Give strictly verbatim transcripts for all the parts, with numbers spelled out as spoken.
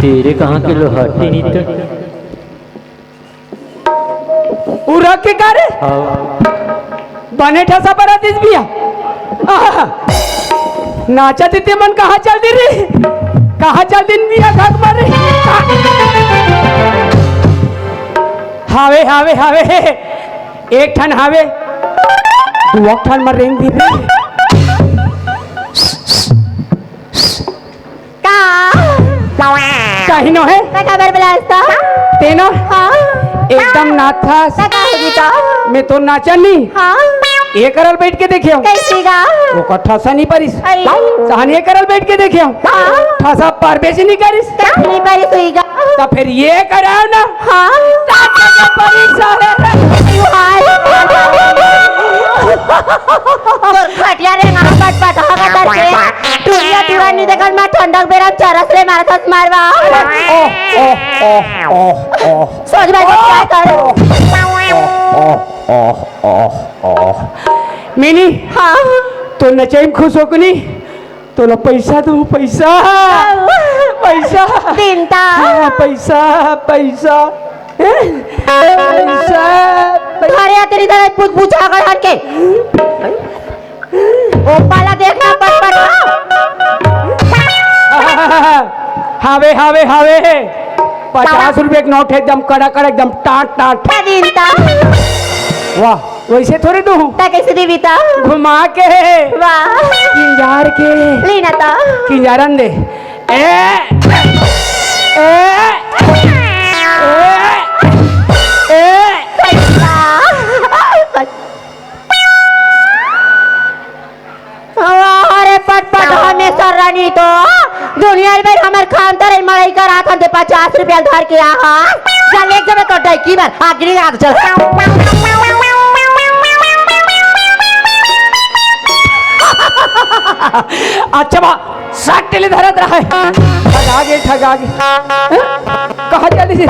तेरे कहाँ के लोहाटी नहीं तो। उरक के का रे? हाँ। बने ठसा बरा दिस बिया। आहा। नाचा दीदी मन कहाँ चल दी रे? कहाँ चल दिन बिया घाट मारे? हावे, हावे, हावे। एक ठन हावे। दू ठन म रेंग दी रे। का? कहीं नो है। का खबर बलास तो? तेना? हाँ। एकदम नाथस। का का होगी तो? मैं तो नाचा नहीं। हाँ। ये करल बैठ के देखियो। कैसी गा? वो कट्ठा सा नहीं परिस। आई। सहन ये करल बैठ के देखियो। हाँ। ठसा पार बेच नहीं करिस। का नहीं परिस हुई गा? तो फिर ये कराओ ना। हाँ। ताकि जो परिस है। तोर खटिया रे ना पट पट हा का तर के। टुरिया टुरा नहीं देखल मैं ठंडक बेरा चरस ले मारथस मारवा। ओह, ओह, ओह, ओह, ओह। सोच भाई, क्या कर? ओह, ओह, ओह, ओह, ओह। मिनी, हाँ। तो नचई में खुश हो कि नहीं? तोला पैसा दो, पैसा। हाँ। पैसा। दिन ता। हाँ, पैसा, पैसा। हैं? पैसा, पैसा। अरे, तेरी तरह पूछ, पूछा कर हट के। ओ पाला देखना पट पट। हावे, हावे, हावे। पचास रुपए के नोट है, एकदम कड़ाकड़, एकदम टाट टाट। का दिन ता? वाह, वैसे थोड़े दूँ। ता कैसे देवी ता? घुमा के। वाह। किंजार के। लेना ता। किंजारन दे। ए, ए, ए, ए। कैसा? वाह रे पटपट, हमेशा रानी तो दुनिया में हमर खान तर मड़ई कर आथन ते पचास रुपया धर के आहा। चल एक जगह तो डैकी बर अग्नि आग चल। अच्छा बा, सट ले धरत रहे। ठगा गे, ठगा गे। कहाँ चली?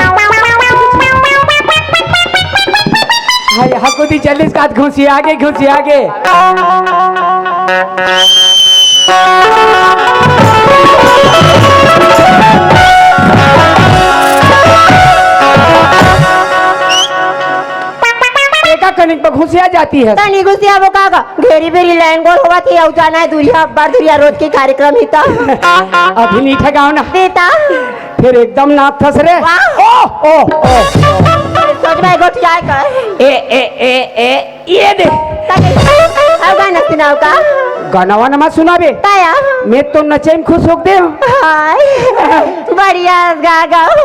हाँ, यहाँ कुदी चलिस का घुसिया गे, घुसिया गे। एका कनिक पर घुसिया जाती है। तनी घुसिया वो का का? घेरी बेरी लाइन गोल होवत हे, अउ जाना हे दुरिहा, अब्बड़ दुरिहा रोज के कार्यक्रम ही त। अभी नहीं ठगाओ ना। देता। फिर एकदम नाक फंस रे। वाह। ओह, ओह, ओह। सोच भाई गोठिया कर। ए, ए, ए, ए, ये दे। अउ गाना सुनाओ का? गाना वाना मत सुनाबे। काया? मैं तो नचे में खुश हो गए। हाय। बढ़िया गा गाओ।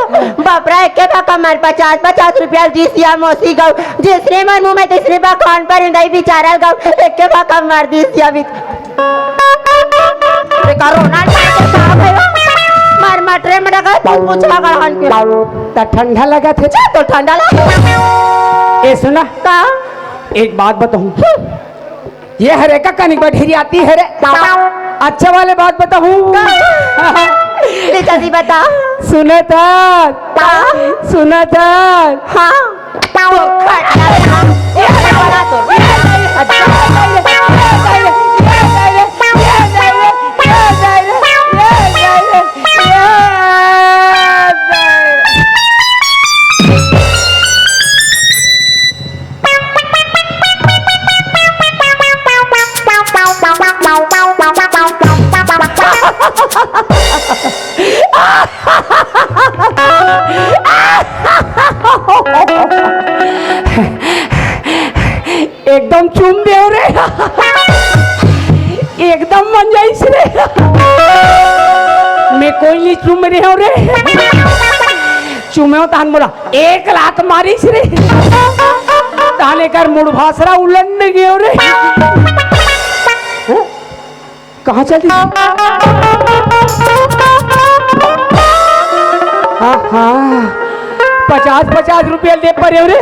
बाप रे, एके बा कमर पचास, पचास रुपया दिस या मौसी गौ। जिसने मन मुंह में तिसने बा खान पर इंदाई बिचारल गौ। एके बा कमर दिस या बिच-, रे का रोना नहीं है, का भयो? मार माटरे में लगा, तू पूछा कर हन के। त ठंडा लगा थे। जा तो ठंडा लगा। ए सुना। का? एक बात बताऊं। ये हरे का कनिक बा ढेरी आती है रे। अच्छा वाले बात बताऊं। ले जल्दी बता। सुना था। हाँ। सुना था। हाँ। तो खा-, ये वाला तो। अच्छा। एकदम चूम देव रे। एकदम मन जाइस रे। मैं कोई नहीं चूम रहे हो रे। चूमे हो तहन मोला एक लात मारिस रे। तहन एकर मुड़ भासरा उलंड गेव रे। कहाँ चल दी? आहा, पचास पचास रुपया ले परे रे।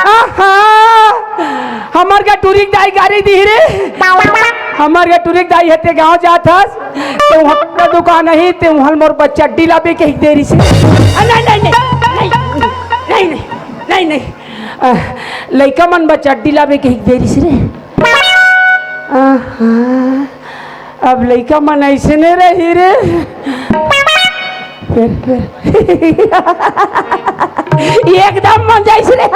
आहा, हमर का टूरी के दाई गारी दी रे। हमर का टूरी के दाई हे ते गाँव जात हस, ते उहाँ का दुकान ही, ते उहाँ मोर बच्चा चड्डी लाबे के दे रही से। आ, नहीं, नहीं, नहीं, नहीं, नहीं, नहीं, नहीं। आ, लइका मन बर चड्डी लाबे के दे रही से रे। आहा। अब लइका मन अइसने रही रे। फेर, फेर। एकदम मन जाइस रे।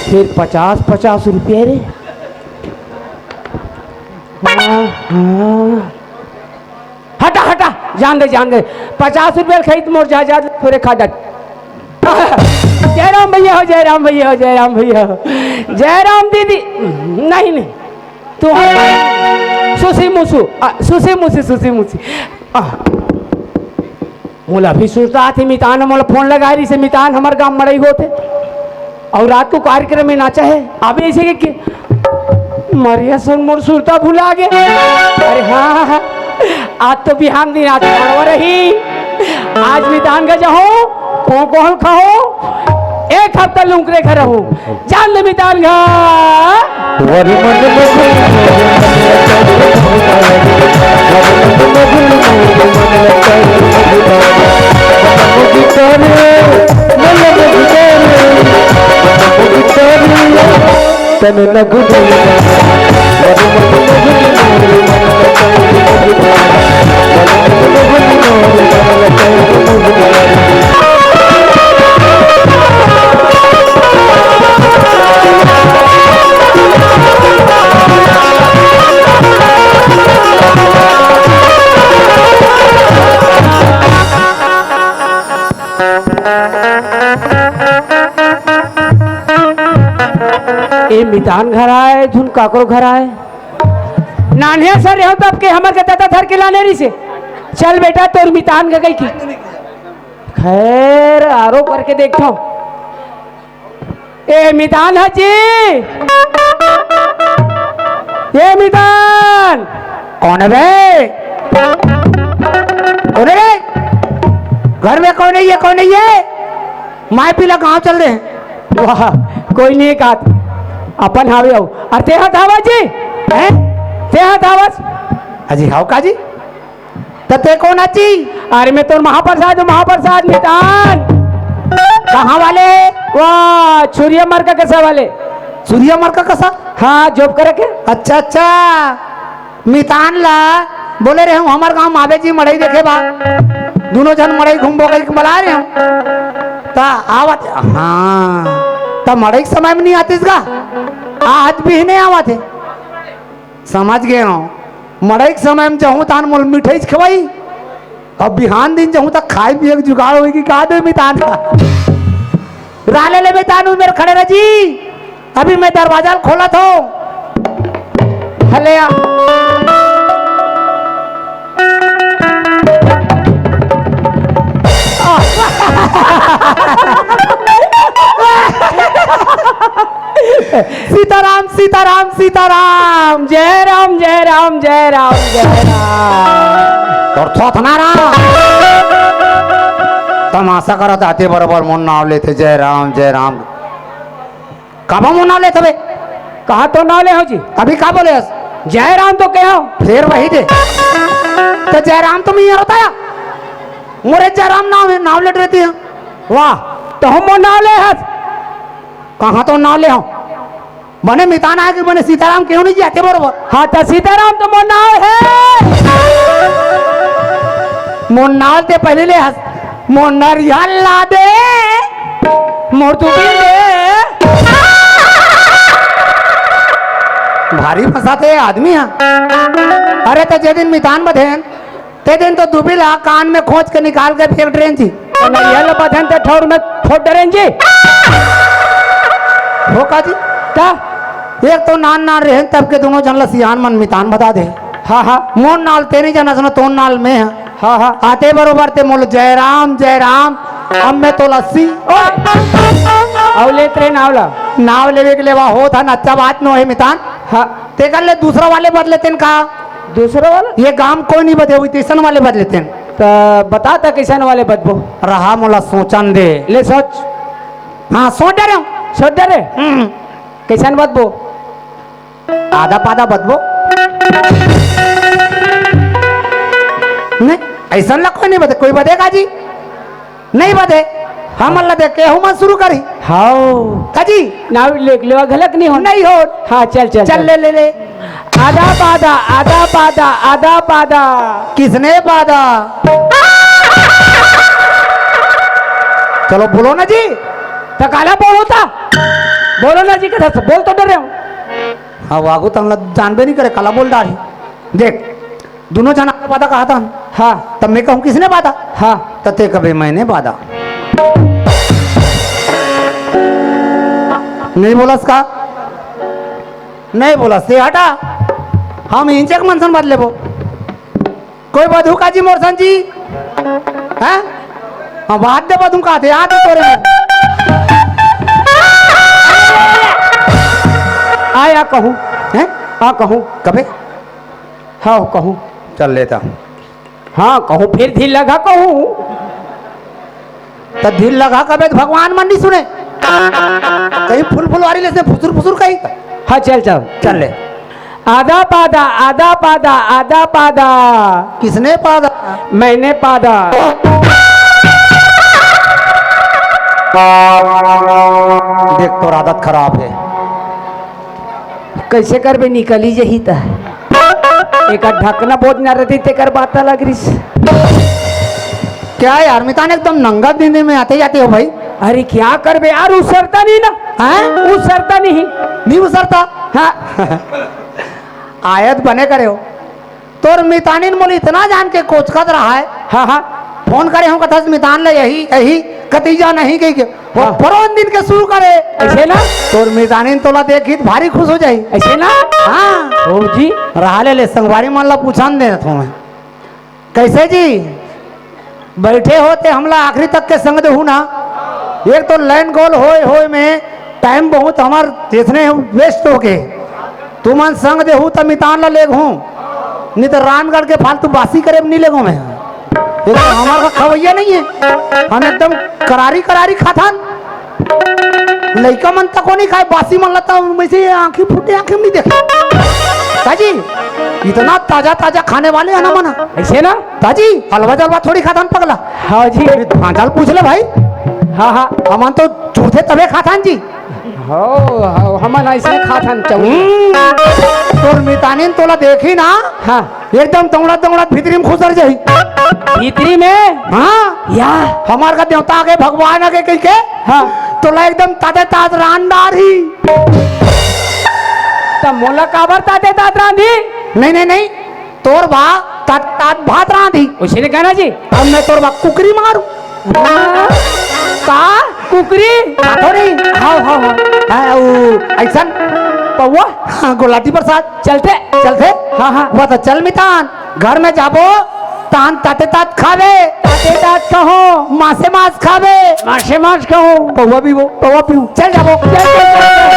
फेर पचास, पचास रुपया रे। हाँ, हाँ। हटा, हटा, जान दे, जान दे। पचास रुपया खरीद मोर जायदाद, थोरे खा डट। जयराम भैया हो, जयराम भैया हो, जयराम भैया हो। जयराम दीदी, नहीं, नहीं। तू सुसी मुसु, आ, सुसी मुसी, सुसी मुसी। आ, मोला अभी सुरता आथे, मितान मोला फोन लगा रही से, मितान हमर गांव मड़ई होथे। अउ रात को कार्यक्रम में नाचा है, अबे ऐसे के, के? मरिया सुन मोर सुरता भुला गे। अरे हाँ, हाँ, हाँ। आज तो बिहान दिन आज खानवा रही। आज मितान का जाहूँ, कौन कौन खाओ, एक हफ्ता लुकरे घर रहूँ। जान ले मितान घर। वरी मन में तन न गुजर। ए मितान घर आय, झुन काकरो घर आय। नान्हे सर रहो तब के हमर के ददा धर के लाने रही से। चल बेटा, तोर मितान गई की। खैर, आरो करके देखो। ए मितान ह जी, ए मितान। कौन है बे? कौन है बे? घर में कौन है ये, कौन है ये? माय पीला गांव चल दे। वाह, कोई नहीं कहा, अपन हावे हो। अरे ते हाथ आवाज जी, हैं? ते हाथ आवाज। अजी हाव का जी? त ते कौन आची? अरे मैं तोर महाप्रसाद हूँ, महाप्रसाद मितान। कहाँ वाले? वाह, छुरिया मरका कसा वाले। छुरिया मरका कसा? हाँ, जॉब करे के। अच्छा, अच्छा। मितान ला बोले रहे हूँ, हमर गांव मावे जी मड़ई देखे बा। दोनों झन मड़ई घूमबो कहिके बला रहे हूँ। त आवत, हाँ। त मड़ई के समय में नहीं आतिस गा। आज बिहने आवत हे। समझ गे हंव। मड़ई के समय म जहूं तहान मोला मिठाईच खवई, अउ बिहान दिन जहूं त खाय पिये के जुगाड़ होही कि का दे मितान। राले ले मितान, उमेर खड़े रह जी, अभी मैं दरवाजा ल खोलत हंव। हले आ। सीताराम, सीताराम, सीताराम। जय राम, जय राम, जय राम, जय राम। तोर थोथना राम। तमाशा करत आते बरोबर मोर नाव लेथे, जय राम, जय राम। काबर मोर नाव लेथे बे? कहाँ तो नाव ले हो जी? अभी का बोले हस? जय राम तो कहे हो। फेर वही दे। त जय राम तो मैं होता है। मोरे जय राम नाव हे, नाव लेत रहती है। वाह, त हम मोर नाव ले हस। कहाँ तो नाव ले हंव? बने मितान आय कि बने सीताराम केहू नहीं जाते बरोबर। हाँ, त सीताराम तो मोर नाव हे। मोर नाव ते पहली ले हस। मोर नरियल ला दे। मोर तू भी दे। भारी फंसाथे आदमी हा। अरे त जे दिन मितान बधेन, ते दिन तो दुबी ला कान में खोंच के निकाल के फेंक डरेन जी। नरियल बधन ते ठौर में फोड़ डरेन जी। हो का जी? का? एक तो नान नान रहेन तब के दोनों झन ला सियान मन मितान बता दे। हाँ, हाँ। मोर नाल ते नहीं जानस ना, तोर नाल मैं हा। हाँ, हाँ। आते बरोबर ते मोला जयराम, जयराम, अब मैं तो लस्सी। ओए! अउ लेत रहे नाव ला। नाव लेवे के लेवा होत हा, अच्छा बात नो हे मितान। हाँ। तेकर ले दूसरा वाले बदले तेन का? दूसरा वाला? ये गांव कोई नहीं बदे हुई, तीसन वाले बदले तेन। त बता त कइसन वाले बदबो? रहा मोला सोचन दे। ले सोच। हाँ, सोच डरे हंव। सोच डरे? हम्म। कइसन बदबो? आधा पाधा बदबो। नहीं, अइसन ला कोई नहीं बदे, कोई बदेगा जी? नहीं बदे। हमन ला देख के हमन शुरू करी। हाव। का जी? नाव लिख लेवा घलक नहीं हो। नहीं हो। हाँ, चल, चल, चल, चल। ले, ले, ले। आधा पादा, आधा पादा, आधा पादा। किसने पादा? चलो बोलो ना जी। त काला बोलो ता? बोलो ना जी, कथा से बोल तो डरे हो। हाँ, वागू तंगला जानबे नहीं करे, काला बोल डारी। देख, दोनों जना आधा पादा कहा था। हाँ। तब मैं कहूँ, किसने पादा? हाँ। त ते कबे, मैंने पादा। नहीं बोलस का? नहीं बोलस, ते हटा। हम इंचक मनसन बात लेबो। कोई बधू का जी मोर सन जी? हैं? हाँ, बात दे बधू का थे, आते तोरे में। आया कहूँ, हैं? आ कहूँ। कबे? हाँ, कहूँ। चल लेता। हाँ, कहूँ फिर धीर लगा कहूँ। त धीर लगा कबे त भगवान मन नहीं सुने। कहीं फुल फुलवारी ले से फुसुर फुसुर कहीं। हाँ, चल, चल। चल ले। आधा पादा, आधा पादा, आधा पादा। किसने पादा? मैंने पादा। देख, तोर आदत खराब है। कैसे करबे, निकली जही त। एकर ढकना बोझ न रहती, तेकर बात अलग रिस। क्या यार, मितान एकदम नंगा दिन में आते जाते हो भाई। अरे क्या करबे यार, उसरता नहीं ना। हैं? उसरता नहीं। नहीं उसरता? हाँ। आयत बने करे हो। तोर मितानिन मोल इतना जान के कोचकत रहा है। हाँ, हाँ। फोन करे हूँ, कथस मितान ले यही, यही, कतीजा नहीं कही के। वो हाँ। परोन दिन के शुरू करे। ऐसे ना? तोर मितानिन तोला देखी त भारी खुश हो जाई। ऐसे ना? हाँ। ओ जी। रहा ले, ले, संगवारी मन ला पूछन दे थो मैं। कैसे जी? बैठे हो ते हमला आखिरी तक के संग देहू ना। एक तो लाइन गोल होए होए में टाइम बहुत हमार जितने वेस्ट हो गए। तुमन संग देहू त मितान ला लेगहूँ, नहीं तो रामगढ़ के फालतू बासी करे नहीं लेगो मैं। ये तो हमार का खवैया नहीं है, हम एकदम करारी करारी खाथन। लइका मन तको नहीं खाए, बासी मन लता, उनमें से आंखें फूटे, आंखें नहीं देखे। ताजी, इतना ताजा ताजा खाने वाले है ना मना। ऐसे ना? ताजी, हलवा जलवा थोड़ी खाथन पगला। हाँ जी। अरे भांचाल पूछ ले भाई। हाँ, हाँ। हमन तो चूरथे तबे खाथन जी। हो, हो, हमन ऐसे खाथन चौंक। हम्म, तोर मितानिन तोला देखी ना। हाँ। एकदम दौड़त दौड़त भीतरी में खुसर जाही। भीतरी में? हाँ। या। हमार का देवता आगे, भगवान आगे कही के। हाँ। तोला एकदम ताते तात रांध डारही। त मोला काबर ताते तात रांधी? नहीं, नहीं, नहीं। तोर भा तात, तात भात रांधी। उसी ने कहना जी। अब मैं तोर भा कुकरी मारू। का? कुकरी? हाँ, थोड़ी। हाँ, हाँ, हाँ। हाँ, वो ऐसन। पौवा? हाँ, गोलाटी प्रसाद। चलते? चलते? हाँ, हाँ। वो तो चल मितान। घर में जाबो, तान ताते तात खाबे। ताते तात कहो। मासे मास खाबे। मासे मास कहो। पौवा पीबो, पौवा पीबो। चल जाबो। चल, चल, चल, चल।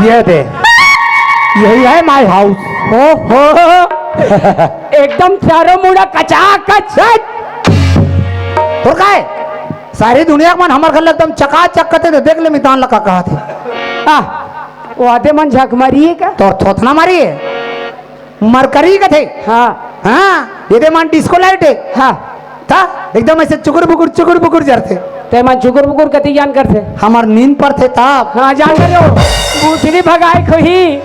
ये दे, यही है my house। ओहो, एकदम चारों मुड़ा कचाकच। और का है? सारी दुनिया के मन हमर घर ले एकदम चकाचक कथे, तो देख ले मितान लगा कहा थे। आ, वो आधे मन झक मारी है का? तो थोथना मारी है। मरकरी कथे। हाँ। हाँ, ये दे मन डिस्को लाइट है। हाँ। ता एकदम ऐसे चुकुर बुकुर, चुकुर बुकुर जरथे। ते मन चुकुर बुकुर कति जान करथे? हमर नींद परथे तब। हाँ, जान कर लो। भूतनी भगाए खोही।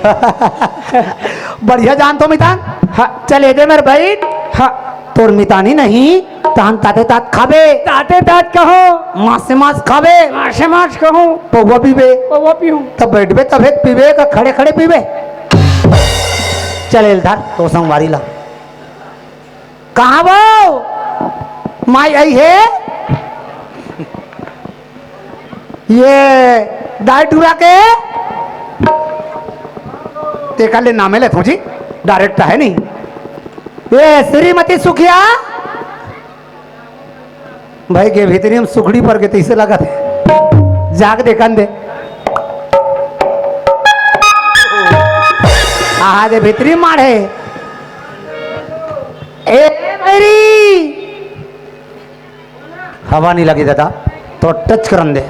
बढ़िया जान तो मितान। हाँ। चल, एदे मेर बैठ। हाँ। तोर मितानी नहीं, तान ताते तात खाबे। ताते तात कहो। मासे मास खाबे। मासे मास कहो। पौवा पीबे। पौवा पीहूँ। तब बैठबे तभे पीबे का खड़े खड़े पीबे? चल एलधार, तो संगवारी ला। कहाँ वो? माई आई है? ये दाई टूरा के? तेकर ले नामे लेथों जी, डायरेक्ट है नहीं। ये श्रीमती सुखिया? भाई के भीतरी में सुखड़ी पर के तैसे लगत है। जाग दे, कान दे। आहा दे भीतरी माढ़े। ए भैरी, हवा नहीं लगी दादा, तो टच करन दे।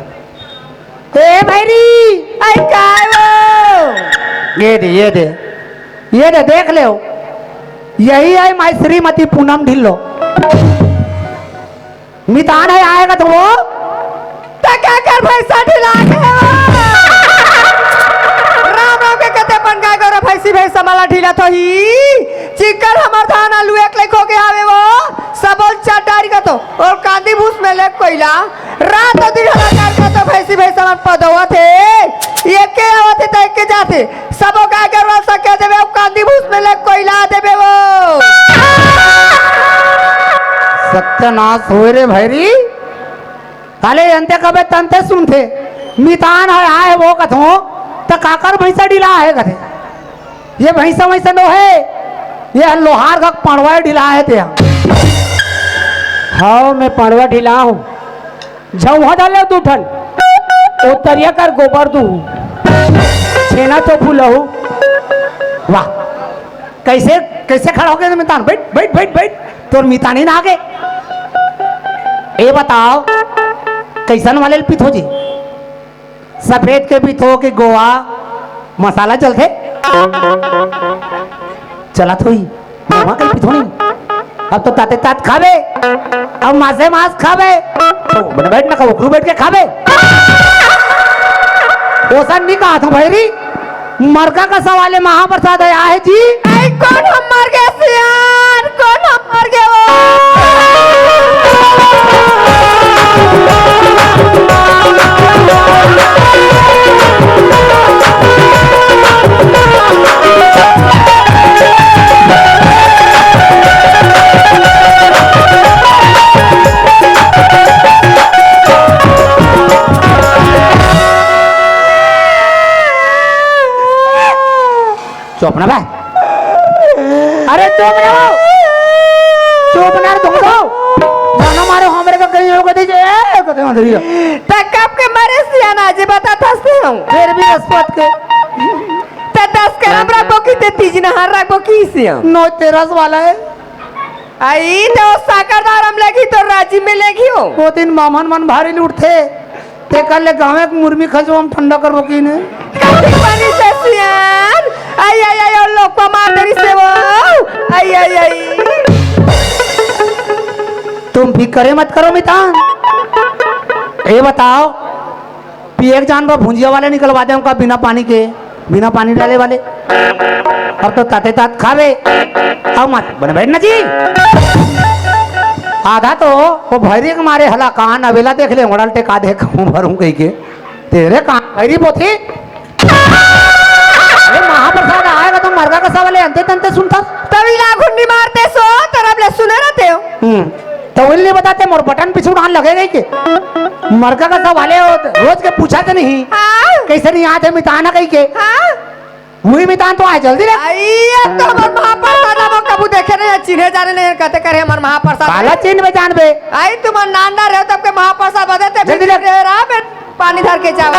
ए भैरी, आई काय वो? ये दे, ये दे, ये दे, देख ले। यही है माई श्रीमती पूनम ढिल्लो। मितान है आएगा तो वो। त काकर भैंसा ढिला के वो? राम राम के कते अपन गाय गौरा भैंसी भैंसा माला ढिला तो ही। चिक्कन हमर धान आलू एक लेख हो गया हवे वो। सबल चार डारी का तो। और कांदी भूस में लेक कोइला। रात और दिन हलाकार का तो भैंसी भैंसा मन पदवा थे। ये के आवत थे त एक के जाते। सबो गाय गरुवा सके देबे, अउ कांदी भूस में ले कोइला देबे वो। सत्यानाश होय रे भैरी। काले अंते कबे तंते सुनथे। मितान है आए वो कथो, त काकर भैंसा ढिला है कथे। ये भैंसा वैसा नो है, ये लोहार का पड़वा ढिला है ते। हाँ, मैं पड़वा ढिला हूँ। झउहा डाले दू ठन, ओ तरिया कर गोबर दू, छेना तो फूलहू। वाह, कैसे, कैसे खड़ा हो गया मितान? बैठ, बैठ, बैठ, बैठ, तोर मितानी ना आगे। ए बताओ, कैसन वाले ल पीथो जी? सफेद के पीथो के गोवा मसाला चलथे? चलत होई। मामा कहीं थोड़ी। अब तो ताते तात खाबे, अब मासे मास खाबे। तो बने बैठ ना खाओ, क्यों बैठ के खाबे? ओसन नहीं कहा था भैरी, मरका का सवाल है, महाप्रसाद है, आहे जी। आई कौन हम मर गए सियान, कौन हम मर गए वो? चुप ना बे। अरे चुप ना हो। चुप ना तुम तो। जाना मारो हमरे का कहीं हो कहीं जे, ए, कहीं अंदर ही हो। त कब के मरे सियाना जी बता था से हूँ। फिर भी रसपत के। त दस करम रखबो की ते तीज नहार रखबो की सियान। नो तेरस वाला है। आई तो साकर दारम लेगी तो राजी में लेगी हो। वो दिन मामन मन भारी लूटथे। तेकर ले गाँव एक मुर्मी खजवा हम ठंडा करबो की ने। कथी बनी से सियान? आई, आई, आई, ओ लोकवा मार देरी से वो। आई, आई, आई। तुम भी करे मत करो मितान। ये बताओ, पिए के जान बा भुंजिया वाले निकलवा दे हमका बिना पानी के, बिना पानी डाले वाले। अब तो ताते तात खावे। अब मत बने बैठ ना जी। आधा तो वो भैरी के मारे हला कान अबेला देख ले, ओड़ल टेका दे कहूँ भरूँ कही के। तेरे कान भैरी पोथी। अरे महाप्रसाद आएगा तो मरगा का सवाल है, अंते तंते सुनता। तभी लाखुन नहीं मारते सो, तरफ ले सुने रहते हो। हम्म। तो उन नहीं बताते, मोर बटन पिछू डाल लगे गई के। मरका का सब वाले हो, रोज के पूछा तो नहीं। हाँ। कैसे नहीं आते मितान कही के। हाँ। वही मितान तो आए जल्दी ले। आई, ये तो हमर महाप्रसाद, हम कबू देखे नहीं, चिन्हे जाने नहीं, कहते करे हमर महाप्रसाद। काला चिन्ह में जानबे। आई, तुम नान ना रहे हो, तब के महाप्रसाद बदे ते जल्दी ले। रहे रहा, फिर पानी धर के जाओ।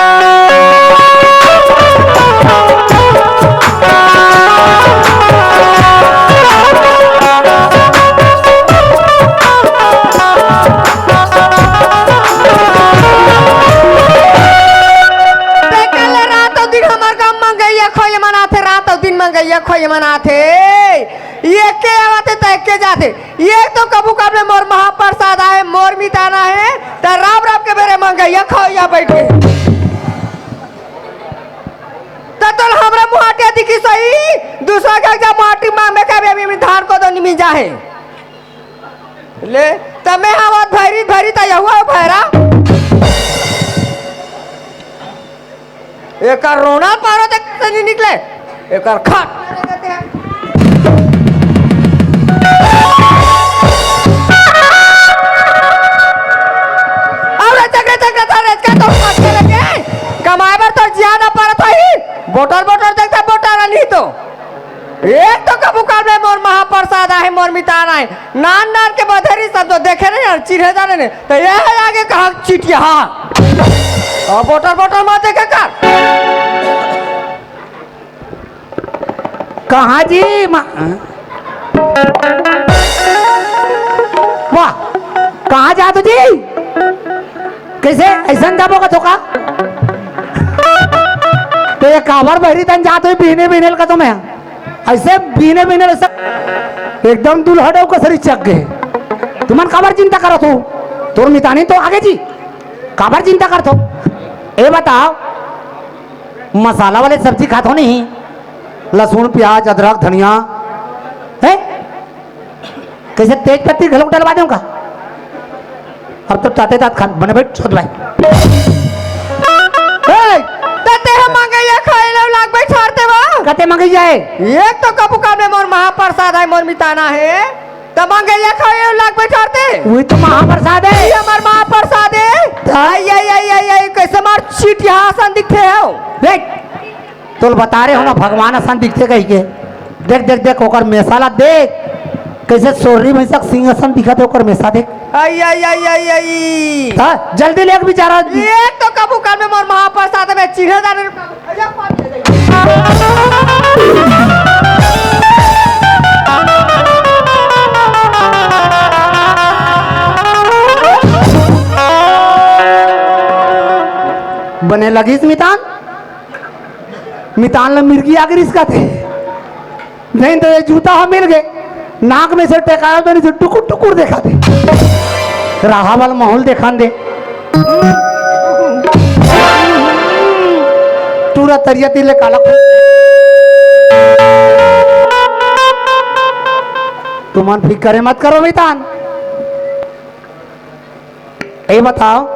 ते कल रात अउ दिन हमर गाँव मंगैया खोए मनाथे, रात अउ दिन मंगैया खोए मनाथे। ये के आवत हे, ते के जाथे। ये तो कभू कभू ले मोर महाप्रसाद आहे, मोर मितान आहे, त राम राम के बेरे मंगैया खोइया बैठ के। त तोर हमरा मुहाटिया दिखी सही, दूसरा के जा मुहाटी मांग में कभी अभी धान को दो निमी जाहे। ले, त मैं हवा भैरी, भैरी त यहुआ भैरा। एकर रोना पारो त कैसे नहीं निकले? एकर खाट। अरे चक्रे चक्रे था रेचका तो खाट लगे। कमाए बर तो जिया ना पारत ही। बोटर बोटर देखता बोटर नहीं तो। एक तो कभू काल में मोर महाप्रसाद आहे, मोर मितान आहे। नान नान के बधेरी सब तो देखे नहीं यार, चिन्हे जाने ने। तो ये है आगे कहा चिटिया, हाँ। और बोटर बोटर मत देखे कर। कहाँ जी? मा-, वाह, कहाँ जात हो जी? कइसे अइसन जाबो का थोका? ते काबर बहिरी तन जात हो, बिहने बिहने ल का तो मैं अइसे बिहने बिहने ल अइसे एकदम दुल्हा डउ कसरी चक गे। तुमन काबर चिंता करत हो? तोर मितानी तो आगे जी, काबर चिंता करत हो? ए बताओ, मसाला वाले सब्जी खात हो नहीं? लहसुन, प्याज, अदरक, धनिया, हैं? कइसे तेज पत्ती घलोक डलवा देंव का? अब तो ताते तात खान बने बैठ छोट भाई। ए! त तेहा मंगइया खाए ला लाग बैठारते वा। कते मंगइया हे? एक तो कभू काल में मोर महाप्रसाद हे, मोर मिताना हे। त मंगइया खाए ला लाग बैठारते। वही तो महाप्रसाद हे। ये हमर महाप्रसाद हे। त? आई, आई, आई, आई, आई, कइसे मार चिटिया असन दिखथे हो। देख, तोल बता रहे हो ना, भगवान असन दिखथे कहिके। देख, देख, देख, ओकर मेसा ला देख, कइसे सोररी भैंसा के सींग असन दिखत हे ओकर मेसा देख। आई, आई, आई, आई, आई। हाँ, जल्दी ले एक बिचारा। एक तो कभू काल में मोर महाप्रसाद में चिढ़े जाने। बने लगिस मितान। मितान ल मिर्गी आ गिरिस कथे। नहीं तो ये जूता ह मिल गे, नाक में से टेकायो तो नहीं से टुकुर टुकुर देखा दे। रहा वाला माहौल देखान दे। टूरा तरिया तीर ले काला खु-, तुमन फिकर मत करो मितान। ए बताओ,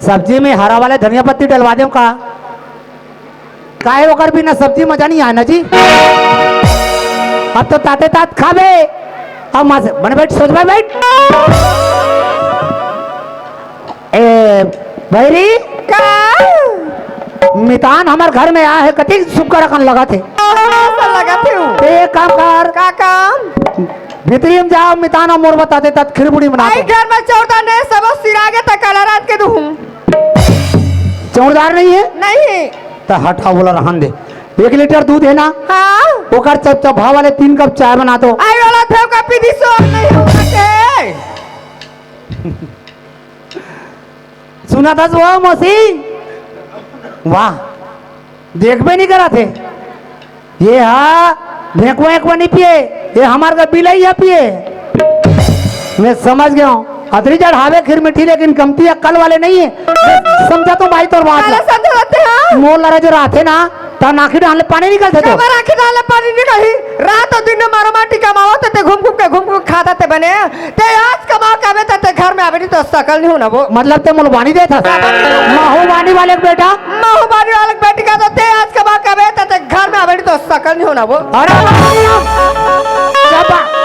सब्जी में हरा वाले धनिया पत्ती डलवा देंव का? काहे ओकर बिना सब्जी मजा नहीं आए ना जी। अब तो ताते तात खाबे। अब माँ से बन बैठ, सोच में बैठ। ए, भैरी। का? मितान हमर घर में आए हे, कति सुग्घर अकन लगत हे। अइसन लगत हे वो। ते एक काम कर। का काम? भीतरी में जाओ, मितान अउ मोर बर ताते तात खीर पूड़ी बना आई दो। घर में चौरदार नहीं, सब सिरागे तक काला रात के दूँ। चौरदार नहीं हे? नहीं। त हटा, बोला रहन दे। एक लीटर दूध हे ना? हाँ। ओकर चपचपा वाले तीन कप चाय बना दो। आई वाला थेव का पी दी सो नहीं होगा के। सुना था वो मौसी? वाह, देखबे नहीं करा थे। ये हा भेंकवा एकवा नहीं पिए, ये हमार का बिलई हा पिए। मैं समझ गया हूँ, अतरी चढ़ावे खीर मीठी, लेकिन कमती अक्कल वाले नहीं है। मैं समझा तो भाई तोर बात ला। काला समझाते हैं? मोर लरा जो रहते ना, त आँखी डाल ले पानी निकलथे तो। काबर आँखी डाल ले पानी निकलही? रात अउ दिन में मारो माटी कमावत हे, ते घूम घूम के, घूम घूम के खाता ते बने। ते आज कमा के आबे ते, ते घर में आबे नहीं तो सकल नहीं होना वो। मतलब ते मोला बानी देथस? महुबानी वाले के बेटा। महुबानी वाले के बेटी का तो ते आज कमा के आबे ते, ते घर में आबे नहीं तो सकल नहीं होना वो। अरे, शाबाश।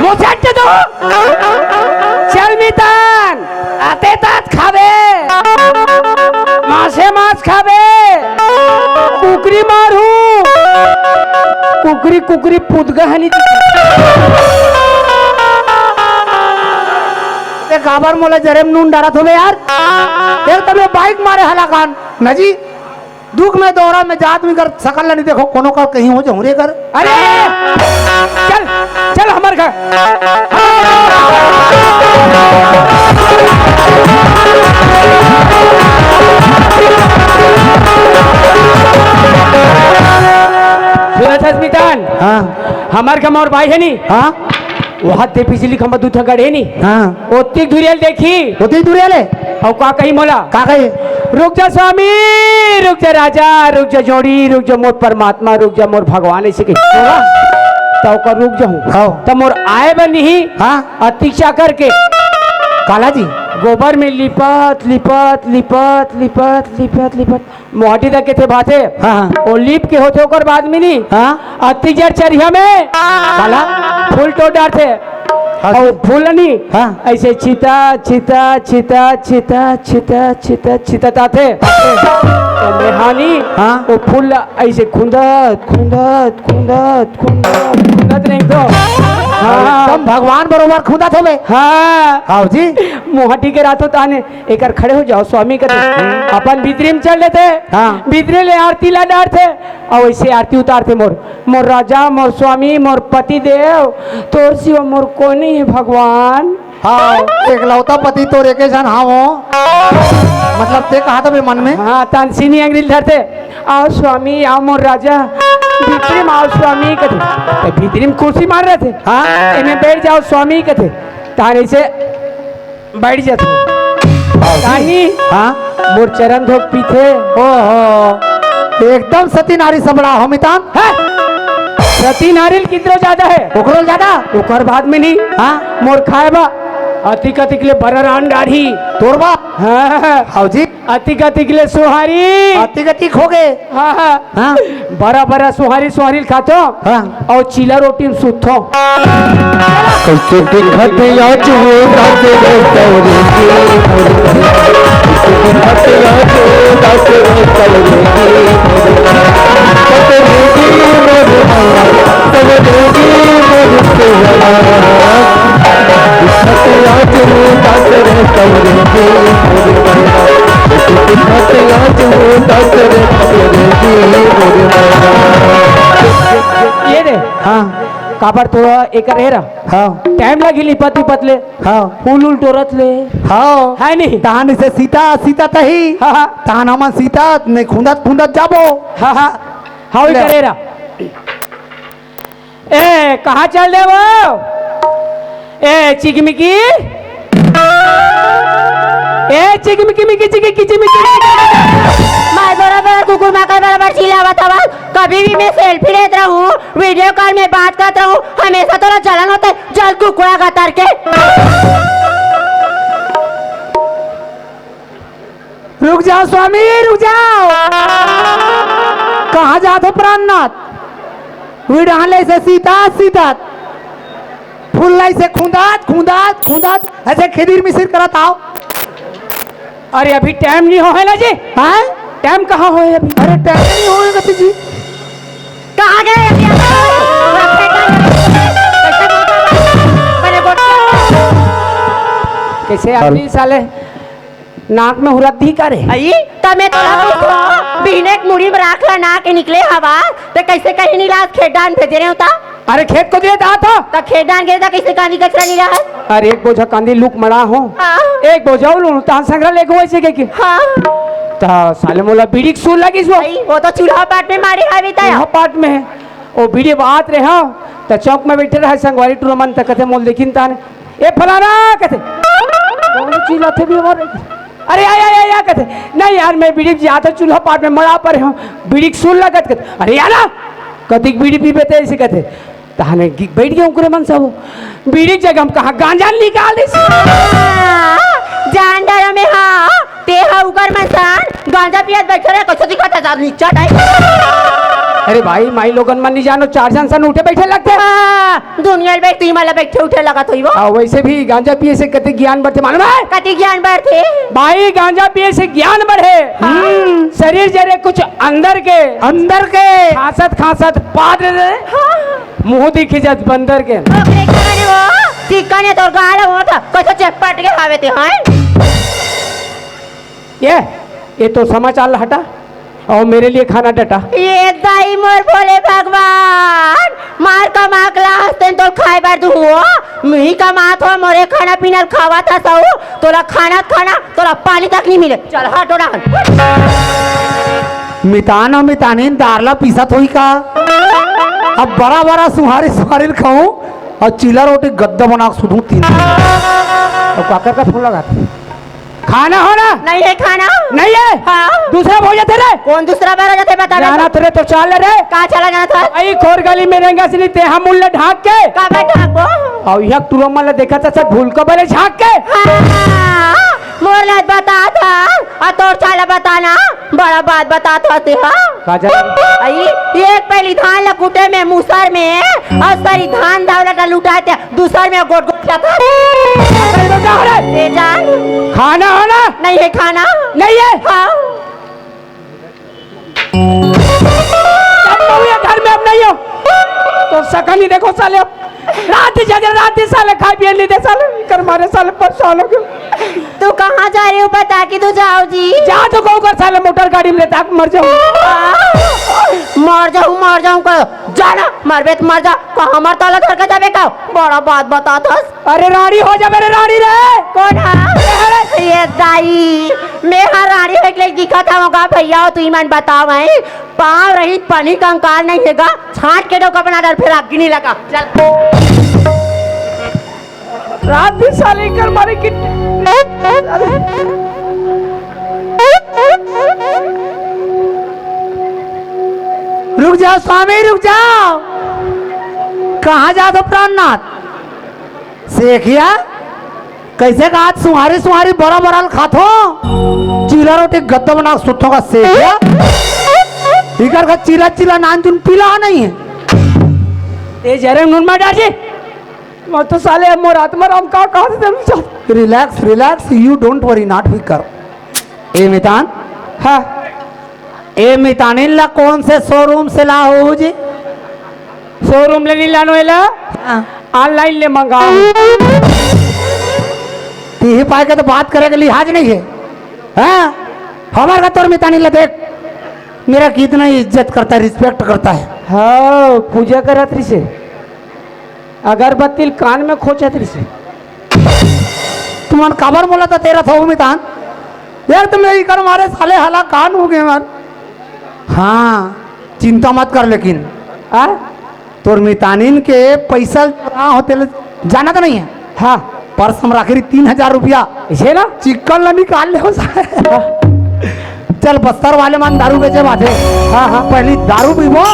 मुझे दो। चल मितान, आते तात खाबे, मासे मास खाबे, कुकरी मारू, कुकरी, कुकरी पुदगा हनी। ते काबर मोला जरे में नून डारत होबे यार? एक तब ये बाइक मारे हला कान, ना जी। दुख में दोहरा में जात में कर सकल नहीं देखो, कोनो कर कहीं हो जाऊं रे कर। अरे, चल, चल हमर घर। दस मितान। हाँ। हमर का मोर भाई हे नी? हाँ। वो हाथ दे बिजली खंभा दू ठा गड़े नी? हाँ। ओतिक धुरियल देखी। ओतिक धुरियल हे? अउ का कही मोला? का कही? "रुक जा स्वामी, रुक जा राजा, रुक जा जोड़ी, रुक जा मोर परमात्मा, रुक जा मोर भगवान," ऐसे कही। बोला? त ओकर रुक जाहूँ। हाँ। त मोर आए बर नहीं। हाँ। अतिक चाकर के। काला जी। गोबर में लिपत, लिपत, लिपत, लिपत, लिपत, लिपत। मोहाटी तक के थे भाथे। हाँ, हाँ। ओ लीप के होथे ओकर बाद में नी। हाँ। अति जर चरिया में काला? फूल टोर डारथे। हाँ। अउ फूल नी। हाँ। ऐसे छिता, छिता, छिता, छिता, छिता, छिता, छिता ताथे। तो मेहानी हाँ। ओ फूल ला ऐसे खुंदत, खुंदत, खुंदत, खुंदत, खुंदत नहीं तो। हाँ। एकदम भगवान बरोबर खुंदत होबे। हाँ। हाँ जी। मोहाटी के रातो ताने एकर खड़े हो जाओ स्वामी कथे। हम्म। अपन भीतरी में चल लेथे। हाँ। भीतरी ले आरती ला डारथे। अउ ऐसे आरती उतारथे मोर, "मोर राजा, मोर स्वामी, मोर पति देव, तोर सिवा मोर कोई नहीं है भगवान।" हाँ, एकलौता पति तोर एके झन हावो। मतलब ते कहा था बे मन में? हाँ, तान सीनी अंगरी ल धरथे, "आओ स्वामी, आओ मोर राजा, भीतरी में आओ स्वामी," कथे। ते भीतरी में कुर्सी मार रहे थे। हाँ। "एमे बैठ जाओ स्वामी," कथे। ताने से बैठ जाथे। ताही हाँ। मोर चरण धोक पीथे। ओहो, एकदम सती नारी सबड़ा हो मितान। हैं? सती नारी ल कितरो ज्यादा हे? ओकरो ल ज्यादा? ओकर बाद में नहीं। हाँ। मोर खाए बा अतिक अतिक ले बरा रान डाढ़ी। तोर बा? हाँ। हाव जी। अतिक अतिक ले सुहारी। अतिक अतिक हो गए। हाँ, हाँ। हाँ। बरा बरा सुहारी सुहारी ल खाथो। हाँ। अउ चीला रोटी में सूतथो। कैसे दिखत आज वो रात रे सवरे की, कैसे दिखत आज वो रात रे सवरे की, सवरे की मोर माया, सवरे की मोर सेवला। दिखत आज वो रात रे सवरे की, मोर माया, कैसे दिखत आज वो रात रे सवरे की, मोर माया। ये दे। हाँ। काबर तोरा एकर एरा? हाँ। टाइम लगी लिपत लिपत ले। हाँ। फूल उल टोरत ले। हाँ। है नहीं? तहान से सीता, सीता तही। हाँ, हाँ। तहान हमन सीता, नहीं खुंदत खुंदत जाबो। हाँ, हाँ। हाँ, वही ले। करेरा। ए, कहाँ चल दे वो? ए, चिकमिकी। ए, चिकमिकी, मिकी, चिकी, किची, मिकी। मैं बराबर कुकुर माकर बराबर चिल्लावत हवस। कभी भी मैं सेल्फी लेत रहूं, वीडियो कॉल में बात करत रहूं, हमेशा तोला जलन होथे, जल कुकुरा गतर के। रुक जाओ स्वामी, रुक जाओ। कहाँ जात हो प्राणनाथ? विड़ाले से सीता, सीता। फुल्लाई से खुंदात, खुंदात, खुंदात, ऐसे खिदिर मिसिर करत आओ। अरे, अभी टाइम नहीं हो है ना जी? हैं? टाइम कहाँ हो है अभी? अरे, टाइम नहीं हो है कथी जी? कहाँ गए अभी आप? कैसे आदमी साले नाक में हुरत दी का रे? अई, त मैं तोला पूछो, बिहने के मुड़ी में राख ला ना के निकले हवा, ते कैसे कहीं नहीं लास खेत डान भेजे रहे होता? अरे खेत को दे दा था। त खेत डान गए था, कैसे कांदी कचरा नहीं रहा है? अरे एक बोझा कांदी लुक मड़ा हो। हाँ। एक बोझा उलू, तहां संग्रह लेके वैसे के की। हाँ। त साले मोला बीड़ी के सूर लगी सो। भाई, वो तो चूल्हा पाट में मारे हावी था। चूल्हा पाट में है। ओ बीड़ी बात रहे हाँ, त चौक में बैठे रहे संगवारी टूरा मन त कथे मोल देखिन ताने। ए फलाना कथे। कौन चिल्लाथे भी हमारे? अरे, या, या, या, या, कथे, "नहीं यार, मैं बीड़ी जात हूँ, चूल्हा पाट में मड़ा पर हूँ, बीड़ी के सुन लगत," कथे, "अरे यार, कतिक बीड़ी पीबे ते," ऐसे कथे। तहने गि-, बैठ गए उनकरे मन सब, बीड़ी के जगह हम कहाँ गांजा निकाल दे। हाँ, जान डरो में हाँ, ते हा उकर मन सान, गांजा पियत बैठे रहे, कैसे दिखत है, नीचा टाइप। अरे भाई, माई लोगन मन नहीं जानो, चार जन सन उठे बैठे लगते। हाँ, दुनिया में तू ही मला बैठे उठे लगा तो ही वो। हाँ, वैसे भी गांजा पिए से कति ज्ञान बढ़ते, मालूम है? कति ज्ञान बढ़ते? भाई, गांजा पिए से ज्ञान बढ़े। हाँ। हम्म, शरीर जरे कुछ अंदर के, अंदर के। खांसत, खांसत पाद दे। हाँ। मुंह दिखी जात बंदर के। ओकरे कारण वो, चिकन है तोर गाल हो था, कैसे चटपट के खावे ते, हाँ? ये, ये तो समाचार ला हटा। अउ मेरे लिए खाना डटा। ये दाई मोर भोले भगवान, मार कमा के ला हस्तेन तोल खाए बर दू हो, मुही कमात हो, मोरे खाना पीना ल खावा था सऊ, तोला खाना खाना, तोला पानी तक नहीं मिले। चल हट ओड़ा। मितान अउ मितानिन दार ला पीसत होई का? अब बड़ा बड़ा सुहारी सुहारी ल खाहूं अउ चीला रोटी गद्दा बना के सुतहूं तीन दिन। अब काकर का फोन लगा? खाना हो ना? नहीं है खाना। नहीं है? हाँ। दूसरा भोज थे रे। कौन दूसरा बार हो जाते बता दे। जाना तेरे तो चाल रे। कहाँ चला जाना था? आई खोर गली में रहेंगे असली ते हम मुल्ला ढाक के। का मैं ढाकबो? अउ यह टूरा मन ला देखा था सब भूल को बले झांक के। हाँ, मोर ला बता था, आ तोर चाला बताना, बड़ा बात बता था ते, हाँ? का जाने? आई, एक पहली धान ला कूटे में, मूसर में, अउ सारी धान दौलत ला लुटाए ते, दूसर में गोट गोट खाता। अरे बेटा, अरे! ले जा। खाना हो ना? नहीं है खाना। नहीं है? हाँ। अब मैं ये घर में अब नहीं हूँ। तो सकल ही देखो साले, रात ही जगे, रात ही साले खाए पिए नहीं दे साले, कर मारे साले परेशान हो गए। तू कहाँ जा रहे हो बता के तो जाओ जी। जा तो कहूँ कर साले मोटर गाड़ी में लेता मर जाऊँ। मर जाऊँ, मर जाऊँ कर। जाना, मरबे तो मर जा। कहाँ मर ताला धर के जाबे का? बड़ा बात बता दस। अरे रानी हो जा मेरे रानी रे। कौन है? अरे ये दाई, मैं हर रानी हो के दिखत हूँ का भैया, तू ही मन बताओ भाई। पाँव रही पनी कंकाल नहीं हेगा, छांट के डोका बना डाल, फिर आग नहीं लगा। चल। रात भी साले कर मारे कि रुक जाओ स्वामी, रुक जाओ। कहाँ जात हो प्राणनाथ? सेखिया, कैसे का आज सुहारी सुहारी बड़ा बड़ा ल खाथो, चीला रोटी गद्दा बना के सुतथो का सेखिया? इकर का चीला चीला नान तुम पीला नहीं है। ए जरे नून मत डाल जी। मैं तो साले अब मोर आत्मा राम का कहा से जरूर चाहता। Relax, relax, you don't worry, not फिकर। ए मितान। हाँ। ए मितानिन ला कौन से शोरूम से ला हो जी? शोरूम ले नहीं लानो एला, हाँ। Online ले मंगाओ। तीही पाए के तो बात करे के लिहाज नहीं है, हाँ? हमार का तोर मितानिन ला देख, मेरा कितना इज्जत करता है, respect करता है। हाँ, पूजा करत रही से। अगरबत्ती ल कान में खोचत रहिसे। तुमन काबर मोला त तेरा थो मितान? एक तो मैं इकर मारे साले हला कान हो गए मन। हाँ, चिंता मत कर लेकिन। आ? तोर मितानिन के पैसा चोरा होते ले जाना तो नहीं है? हाँ। पर्स में राखे रही तीन हजार रुपया। इसे ना? चिकन ला निकाल ले हो साले। हाँ। चल, बस्तर वाले मन दारू बेचे बाटे। हाँ, हाँ। पहली दारू पीबो,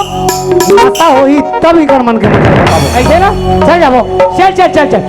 नशा होही, तब इकर मन के बताबो। ऐसे ना? चल जाबो। चल, चल, चल, चल।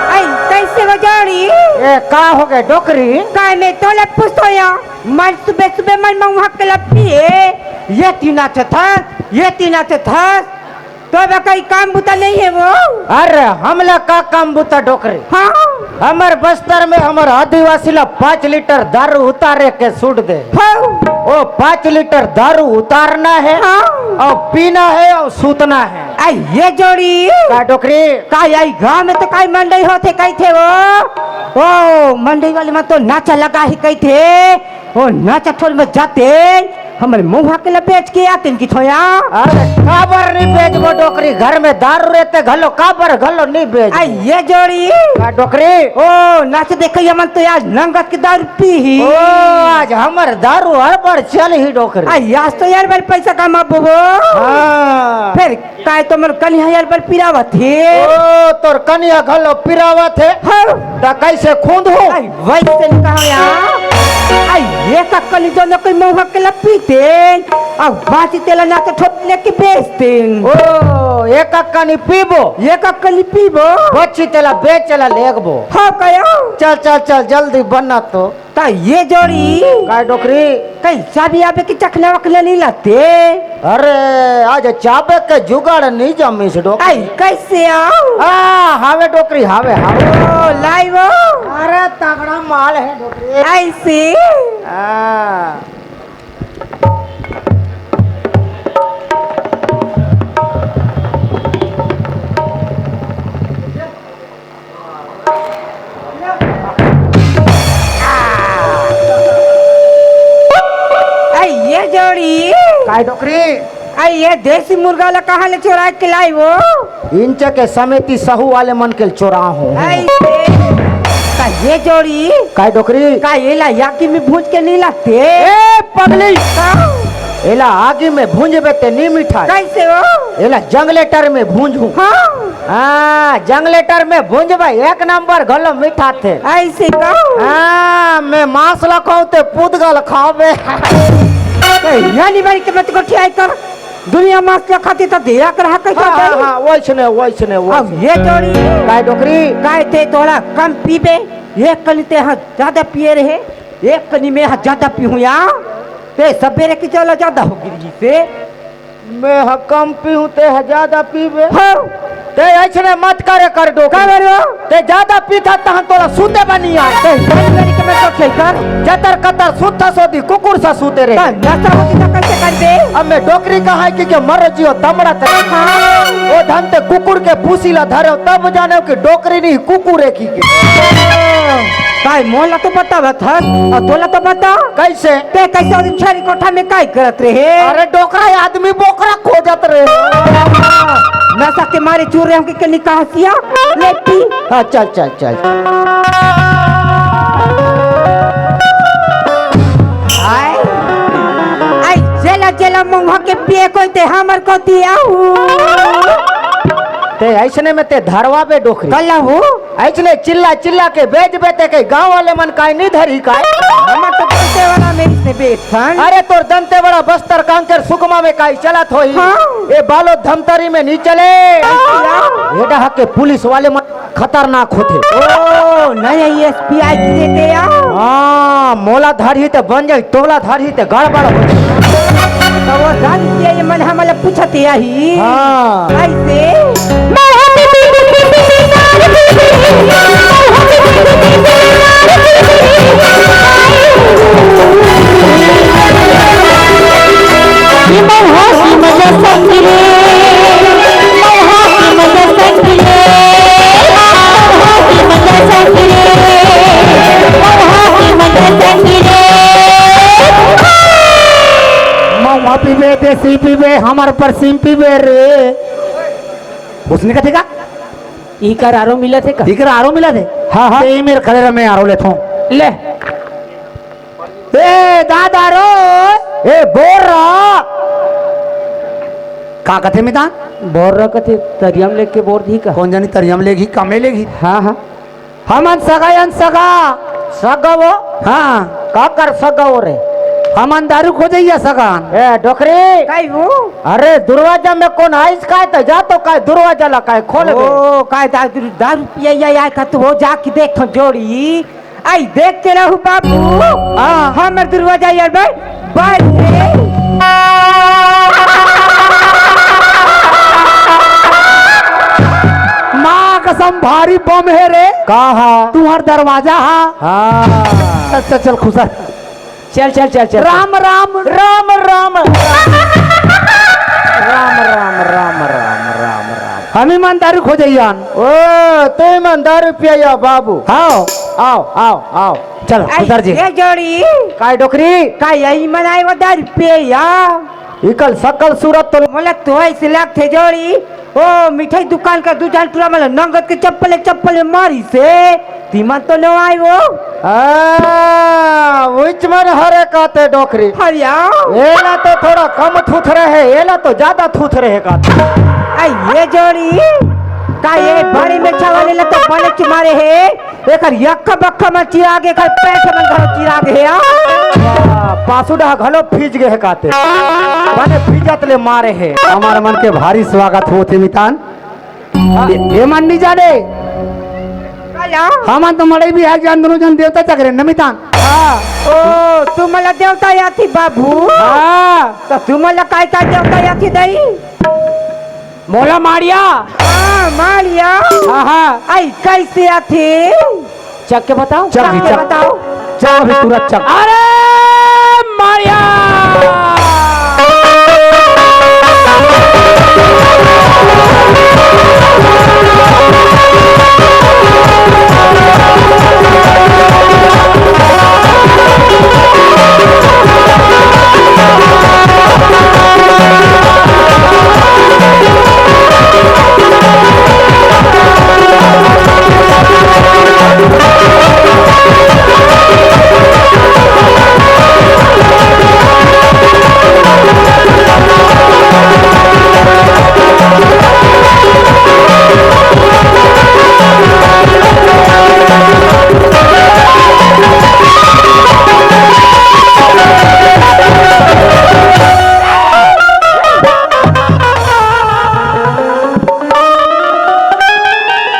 आई, कैसे हो जानी? ए, का हो गए डोकरी? काय मैं तोले पूछतो या? मन सुबह सुबह मन में वहाँ के लपी है। ये तीना चथस, ये तीना चथस। तो बे कई काम बुता नहीं है वो? अरे, हमला का काम बुता डोकरी? हाँ। हमर बस्तर में हमर आदिवासी ला पाँच लीटर दारू उतारे के छूट दे। हाँ। ओ, पाँच लीटर दारू उतारना है, हाँ। और पीना है और सूतना है। आ, ये जोड़ी। का डोकरी? का यही गांव में तो काई मंडई होथे कही थे वो? ओ, मंडई वाले मन तो नाचा लगा ही कही थे। ओ, नाचा ठोल में जाते, हमर मउहा के ला बेच के आतेन कि थोया। अरे काबर नहीं बेचबो डोकरी, घर में दारू रहते घलो, काबर घलो नहीं बेच। आ ये जोड़ी। का डोकरी? ओ नाच देखे, हमन तो आज नंगत के दारू पी ही। ओ आज हमर दारू हर बार चल ही डोकरी। आ आज तो यार बार पैसा कमाबो। हाँ। फिर काय तो मोर कनिहा यार बल पिरावत हे। ओ, तोर कनिहा घलो पिरावत हे? हाँ। त कैसे खूंद हो? आई, वैसे नहीं कहा यार। आई, ये का कली दोनों कोई मउहा के ला पीते, अब बाची तेला ना तो ठोक लेके बेचते। ओ, एक अक्का नहीं पीबो? एक अक्का नहीं पीबो? बच्ची तेला बेच ला लेगबो। हाँ, कहो। चल, चल, चल, जल्दी बना तो। त ये जोड़ी। काय डोकरी? कहीं चाबी आबे की चखना वखना नहीं लाते? अरे, आज चाबे के जुगाड़ नहीं जमीस डोकरी। आई, कैसे आओ? आ, हावे डोकरी, हावे, हावे। ओ, लाई वो। अरे, तगड़ा माल है डोकरी। ऐसे। हाँ। आई ये जोड़ी। काय डोकरी? आई ये देसी मुर्गा ला कहाँ ले चोरा के लाई वो? इंच के समिति सहू वाले मन के चोरा हूँ। आई ये। का ये जोड़ी? काय डोकरी? का ये ला याकी में भूज के नहीं लाते? ए पगली! का? एला आगी में भूंजबे ते नी मिठाय। कैसे हो? एला जंगलेटर में भूंजहूं। हाँ। हाँ, जंगलेटर में भूंजबे, एक नंबर घलो मिठाथे। ऐसे का? हाँ, मैं मांस ला खाऊं ते पुदगल खावे। ए, यानी बारी के मत गोठियाई कर। दुनिया मांस ला खाती तो देरा कर हा कैसे हाँ, हाँ, हाँ, वैसने, वैसने, अब वैसने। ये जोड़ी। काय डोकरी? काय ते थोड़ा कम पीबे, एक कनी ते हा ज्यादा पिए रहे। एक कनी में हा ज्यादा पीहूं या, ते सबेरे की चला ज्यादा हो गिरी से। मैं हा कम पीहूं, ते हा ज्यादा पीबे। हाँ। ते ऐसने मत करे कर डोकरी। का करो? ते ज्यादा पीथा तहन तोला सूते बनी आय। ते बड़ी बड़ी के मैं तो खेल कर। जतर कतर सूता सोदी कुकुर सा सूते रे। ता नशा होती तो कैसे कर दे? अब मैं डोकरी कहा है कि के मरो जियो दमड़ा ते। हाँ। ओ धन ते कुकुर के भूसी ला धरे, तब जाने कि डोकरी नहीं कुकुर है की के। काय मोला तो बतावत हस, अउ तोला तो बता। कैसे? ते कैसे ओ दिन छेरी कोठा में काय करत रहे? अरे डोकरा आदमी बोकरा खोजत रहे। नशा के मारे चूर रहे हम के निकासिया। ले पी। हाँ, चल, चल, चल। आय, आय, जेला, जेला मुंह के पिए कोई ते हमर को दिया हूँ। ते ऐसने में ते धरवा बे डोकरी। कल्ला हूँ। ऐसने चिल्ला चिल्ला के बेच बेते के गांव वाले मन काय नहीं धरी काय? हमर तो दंते वाला में इसने बेच फन। अरे तोर दंते वाला बस्तर कांकेर सुकमा में काय चलत होही? हाँ। ये बालो धमतरी में नहीं चले। हाँ। ये डहा के पुलिस वाले मन खतरनाक होथे। ओ, नहीं एसपी आई किए ते आ। हाँ, मोला धरही ते बन जाई, तोला धरही ते गड़बड़ हो जाई। तो वो धन के ये मन हमला पूछत आही। हाँ। कैसे? महुआ पीबे, देसी पीबे, हमर परसीम पीबे रे। उसने कथे का? इकर आरो मिलत हे का? इकर आरो मिलत हे? हाँ, हाँ। ते मेर खड़े रह, मैं आरो लेथों। ले। ए, दादा रो। ए, बोर रा। का कथे मितान? बोर रा कथे, तरियम लेके बोर दी का? कौन जानी तरियम लेगी, कमे लेगी। हाँ, हाँ। हमन सगा अन सगा। सगा वो? हाँ। का कर सगा वो रे? हमन दारू खोजइया सगा। ए, डोकरी। काई वो? अरे, दरवाजा में कौन आइस काय त जा तो काय दरवाजा ला काय खोल बे। ओ, काय दारू, दारू पिया या, या का तू वो जाके देख तो जोड़ी। आई देख के रहू बाबू। हाँ। हमर दरवाजा यार भाई, बंद हे। माँ कसम भारी बम हे रे। का हा? तुहर दरवाजा हा। हाँ। चल, चल, चल, खुश रह। चल, चल, चल, चल। राम, राम। राम, राम। राम, राम, राम, राम, राम, राम। हम ही मन दारू खोजइयान। ओ, तुम ही मन दारू पियइया बाबू। आओ। आओ, आओ, आओ। चल, आई, उतर जी। ये जोड़ी। काय डोकरी? का यही मन आए वो दारू पियइया? इकर सकल सूरत तो मोला तो ऐसे लगथे जोड़ी। ओ, मिठाई दुकान का दू झन टूरा मन ला नंगत के चप्पल, चप्पल में मारिस हे। तिमन तो नो आए वो। आ, उच मन हरे काते डोकरी। हरिया। एला तो थोड़ा कम थुथरे हे, एला तो ज्यादा थुथरे हे काते। आ, ये जोड़ी, का ये बड़ी मिर्चा वाले ला तो बने चिमारे हे। एकर यक्का बक्का मन चिरा गे, एकर पैंट मन घलो चिरा गे हे, आ। आ, पासुडा घलो फीज गे हे काते। बने फीजत ले मारे हे। हमर मन के भारी स्वागत होथे मितान। ए, ए मन नी जाने। का या? हमन तो मड़ई बिहार जान दोनों जन देवता चकरे नमितान। हाँ। ओ, तुमन ला देवता याथी बाबू। हाँ। तो तुमन ला काय काय देवता याथी दई? मोला माड़िया। हाँ, माड़िया। हाँ, हाँ। आई कैसे आथे? चक के बताओ। चक भी चक के चक। बताओ। चक भी तुरंत चक। अरे माड़िया।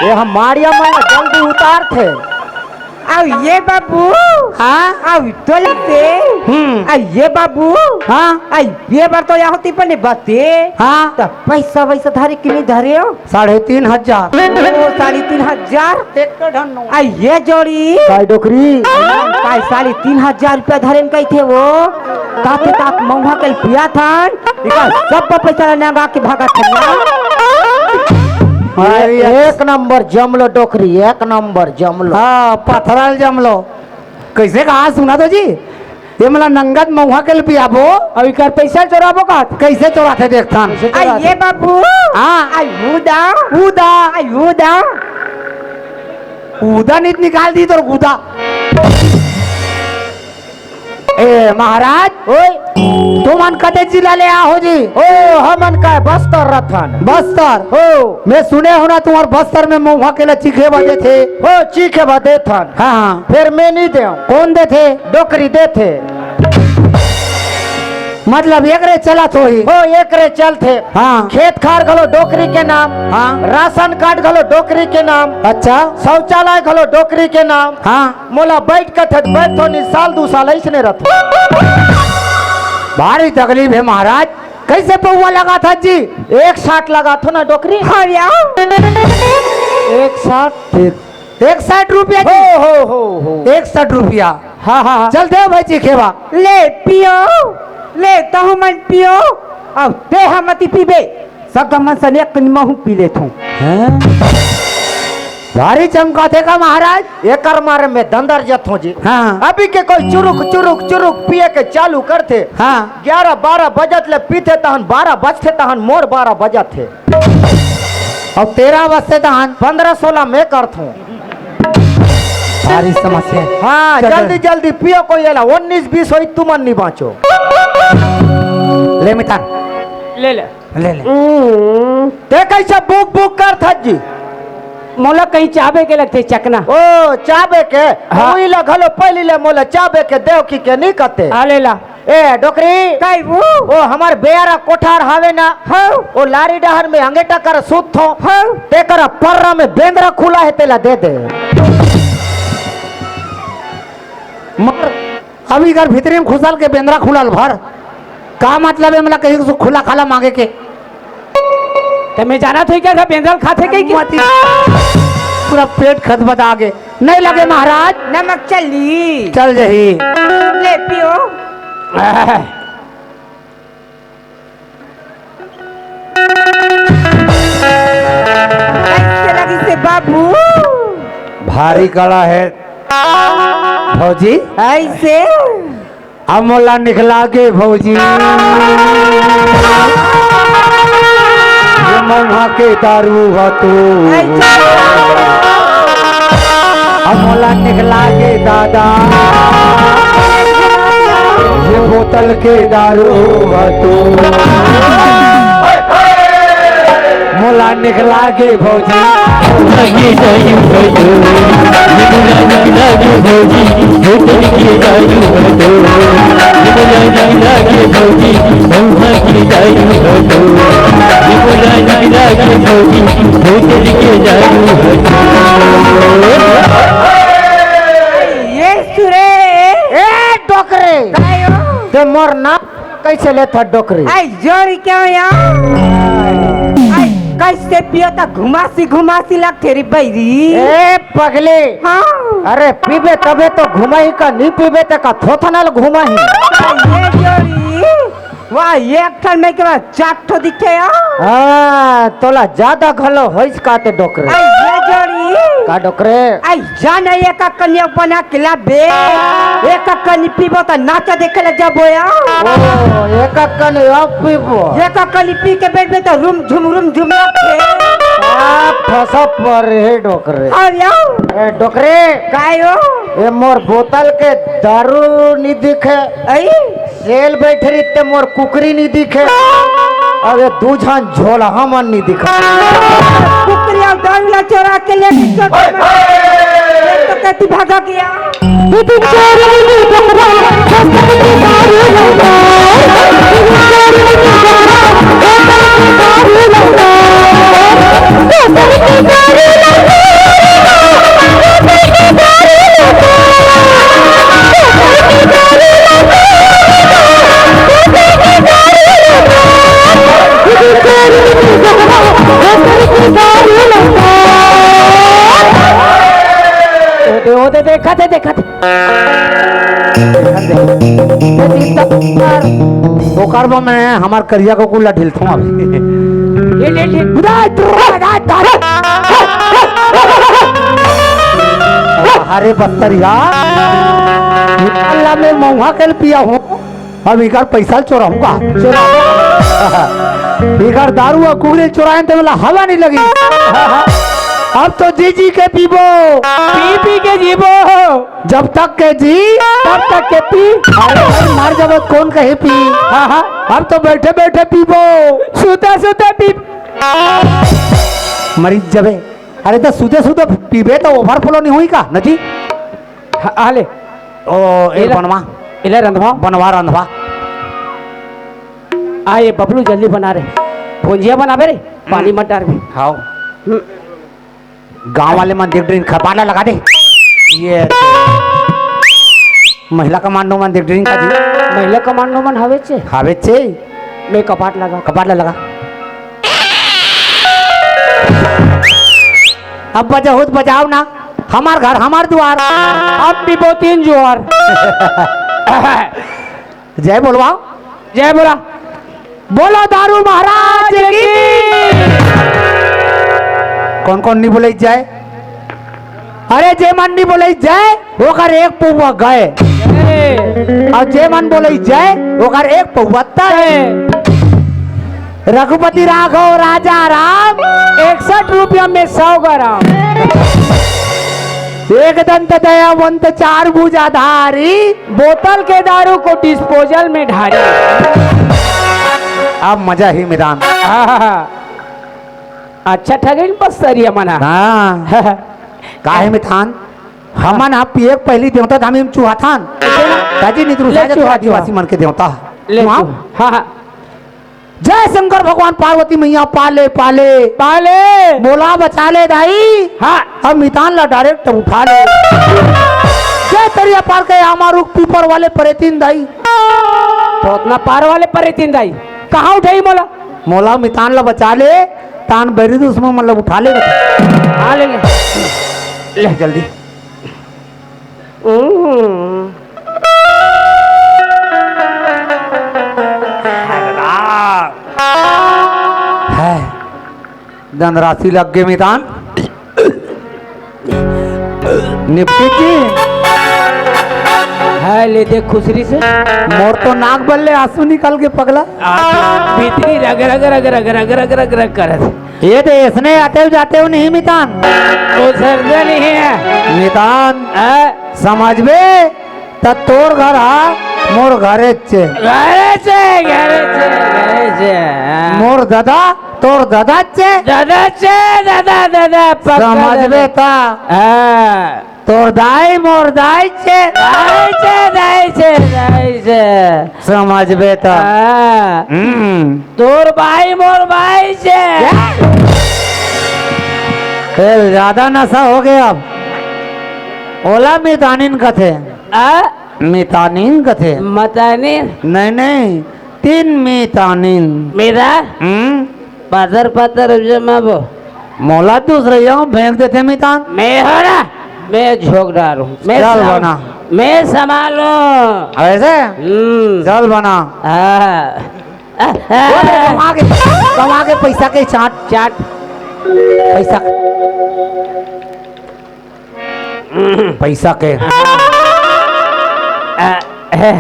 ये हम माड़िया मन ला जल्दी उतारथे। अउ ये बाबू। हाँ? अउ तोला से। हम्म। अउ ये बाबू। हाँ? अउ ये बार तो या होती पने बते। हाँ? त पैसा वैसा धरे कि नहीं धरे हो? साढ़े तीन हजार। ओ, साढ़े तीन हजार? एक तो धन नो। अउ ये जोड़ी? काय डोकरी? काय साढ़े तीन हजार रुपया धरे न कही थे वो? ताते तात मौहा के पिया थन। इका सब पैसा ला नंगा के भागा थन। अरे, एक नंबर जमलो डोकरी, एक नंबर जमलो। हाँ, पथरल जमलो। कैसे कहा सुना तो जी? ये मला नंगत महुआ के पियाबो। अब इकर पैसा चोराबो का? कैसे चोराथे देखथन। आ ये बाबू। हाँ। आ उदा। उदा। आ उदा। उदा नित निकाल दी तोर गुदा। ए महाराज, ओए। तुमन कते जिला ले आ हो जी? ओ, हमन का बस्तर रथन। बस्तर? हो। मैं सुने हो ना, तुम्हार बस्तर में महुआ के ला चीखे बदे थे। हो, चीखे बदे थन। हाँ, हाँ। फिर मैं नहीं दे। कौन दे थे? डोकरी दे थे। मतलब एकरे चलत होही। हो, एकरे चलथे। हाँ। खेत खार घलो डोकरी के नाम। हाँ। राशन कार्ड घलो डोकरी के नाम। अच्छा। शौचालय घलो डोकरी के नाम। हाँ। मोला बैठ के थे, बैठ थो नी, साल दू साल ऐसने रथ। भारी तकलीफ है महाराज, कैसे पौवा लगा था जी? एक साठ लगा थो ना डोकरी। हाँ यार। एक साठ। एक, एक साठ रुपया जी? हो, हो, हो, हो। एक साठ रुपया। हाँ, हाँ, हाँ। चल दे भाई जी खेवा। ले पियो, ले तहु मन पियो, अब ते हम मती पीबे। सगमन सन एक कनी महू पी लेथों। हैं? भारी चमकाथे का महाराज? एकर मारे में दंदर जथों जी। हाँ। अभी के कोई चुरुक, चुरुक, चुरुक पिए के चालू करथे। हाँ। ग्यारह बारह बजत ले पीथे तहन बारह बजथे तहन मोर बारह बजत हे। अब तेरह बजथे तहन? पन्द्रह सोलह में करथों। भारी समस्या है। हाँ, चल, जल्दी, चल। जल्दी पियो कोई एला। उन्नीस बीस होई तुमन नहीं बाँचो। ले मितान। ले ले। ले ले। हम्म, ते कैसे बुक बुक कर था जी? मोला कहीं चाबे के लगथे चकना। ओ, चाबे के? हाँ। उही ला घलो पहली ले मोला चाबे के देव की के नहीं कहते। आ ले ला। ए, डोकरी। काई वो? ओ, हमर बेरा कोठार हावे ना। हाँ। ओ, लारी डहर में अंगेटा कर सूत थो। हाँ। तेकर पर्रा में बेंदरा खुला है, तेला दे दे। मर। अभी घर भीतरी में खुसल के बेंदरा खुलल भर। का मतलब है, मतलब कहीं से खुला खाला मांगे के? ते मैं जाना थोई क्या था, बेंदरा खाथे के क्या? मती। पूरा पेट खदबदा गे। नहीं लगे महाराज। नमक चली। चल जही। ले पियो। आह। बाबू। भारी कड़ा हे भौजी। अइसे? अब मोला निकला के भौजी, ये मउहा के दारू ह तो। अइसे? अब मोला निकला के दादा, ये बोतल के दारू ह तो। मोला निकला के भौजी, लगे दारू हो तो, ये मोला लगे भौजी, होटल के दारू हो तो, ये मोला लगे भौजी, मउहा के दारू हो तो, ये मोला लगे भौजी, होटल के दारू हो तो। ये सुरे। ए डोकरे, काय हो? ते मोर नाम कइसे लेथा डोकरी? आई जोड़ी क्या यार? आई कइसे पियो त घुमासी घुमासी लगथे रे बइरी। ए पगली। हाँ। अरे पीबे तभे तो घुमाही का, नी पीबे त का थोथना ल घुमाही। आई ये जोड़ी। वाह, एक ठन में के बाद चार ठो दिखे यार। हाँ, तोला जादा घलो होइस का ते डोकरे। आई ये जोड़ी। का डोकरे? आई जान एक कनिया बना के लाबे। एक कनी पीबो त नाचा देखे ले जाबो या। ओ, एक कनी अब पीबो। एक कनी पी के बैठ में तो रुम झुम रुम झुम लगथे। आ, फंसा पर हे डोकरे। और याओ। ए, डोकरे। काय हो? ए, मोर बोतल के दारू नी दिखे। आई? सेल बैठे रहिते मोर कुकरी नी दिखे। अबे दू झन झोलहा मन नी दिखा। कुकरी अउ दारू ला चोरा के ले गई चोर। एक तो कहती भागा गया। ओदे, ओदे, देखत हे, देखत हे। ओकर बर मैं हमर करिया कुकुर ला ढिलथों अभी। ये ले, ले। अरे बस्तरिया, अल्लाह में मउहा के पिया हूँ। अब इकर पैसा चोराहूँ का? इकर दारू अउ कुकरी चोराएन त मोला हवा नी लगी। अब तो जी जी के पीबो। पी पी के जीबो। जब तक के जी, तब तक के पी। अरे भाई, मर जाबो त कोन कहे पी? हाँ, हाँ। अब तो बैठे बैठे पीबो। सुते सुते पी। मरी जबे। अरे त सुते सुते पीबे त overflow नी होही का? नजी। हाँ, आ ले। ओ, ए एला, बनवा। एला रंधवा। बनवा रंधवा। आ ये बबलू जल्दी बना रे। भुंजिया बनाबे रे, पानी मत डारबे। हाव। हम्म। गांव वाले मन देख डरिन, कपाट ला लगा दे। ये महिला कमांडो मन देख डरिन का जी। महिला कमांडो मन हवे छे। हवे छे। मैं कपाट लगा। कपाट ला लगा। अब बजाओ त बजाओ ना, हमर घर हमर दुवार। अब पीबो तीन जुआर। जय बोलवा। जय बोला। बोलो दारू महाराज की। कोन कोन नी बोले जय? अरे जे मन नी बोले जय, ओकर एक पौवा गए। जय। अउ जे मन बोले जय, ओकर एक पौवा तय। जय। रघुपति राघव राजा राम। इकसठ रुपया में सौ ग्राम। एक दंत दयावंत चार भुजाधारी। बोतल के दारू को डिस्पोजल में ढारी। अब मजा ही मितान। आहा। अच्छा ठगिन बस्तरिया मन ह। हाँ। काहे मितान? हमन आप पिए के पहिली देवता धामी म चुहाथन। ताजी नित ले रुसा जत चुहा, आदिवासी चुहा। मन के देवता। ले चुहा। चुहा। हाँ, हाँ। जय शंकर भगवान पार्वती मैया पाले पाले। पाले। मोला बचा ले दाई। हाँ। अब मितान ला direct उठा ले। जय तरिया पार के आमा रुख पीपर वाले परेतिन दाई। तो उतना पार वाले परेतिन दाई। कहाँ उठाई मोला? मोला मितान ला बचा ले, तान बैरी दुश्मन मन ला उठा ले। हाँ, ले, ले। ले जल्दी। हम्म। है। धनराशि लग गे मितान। निपटी जी। है, ले देख खुसरी से। मोर तो नाक बल्ले आंसू निकल के पगला। भीतरी रग रग रग रग रग रग रग रग करत। ये तो ऐसने आते हो जाते हो नहीं मितान। वो सर्जन ही है। मितान, हाँ? समझबे? त तोर घर हा, मोर घरे चे। घरे चे, घरे चे, घरे चे, हाँ। मोर दादा, तोर दादा चे। दादा चे, दादा, दादा, पक्का समझबे दादा। ता। हाँ। तोर दाई, मोर दाई चे। दाई चे, दाई चे, दाई चे। समझबे ता। हाँ। हम्म। तोर भाई, मोर भाई चे। क्या? ए, ज्यादा नशा हो गया अब। ओला मितानिन कथे। आ? मितानिन कथे। मतानिन? नहीं, नहीं, तीन मितानिन। मेरा? हम्म? पातर पातर जमाबो। मोला दूसरे यहाँ फेंक देते मितान। मैं हो ना, मैं झोंक डालूं। मैं चल संभाल-, बना। मैं संभालूं। ऐसे? हम्म। चल बना। हाँ। बोले, कमा के, कमा के पैसा के चाट। चाट। पैसा। पैसा के। आ, है।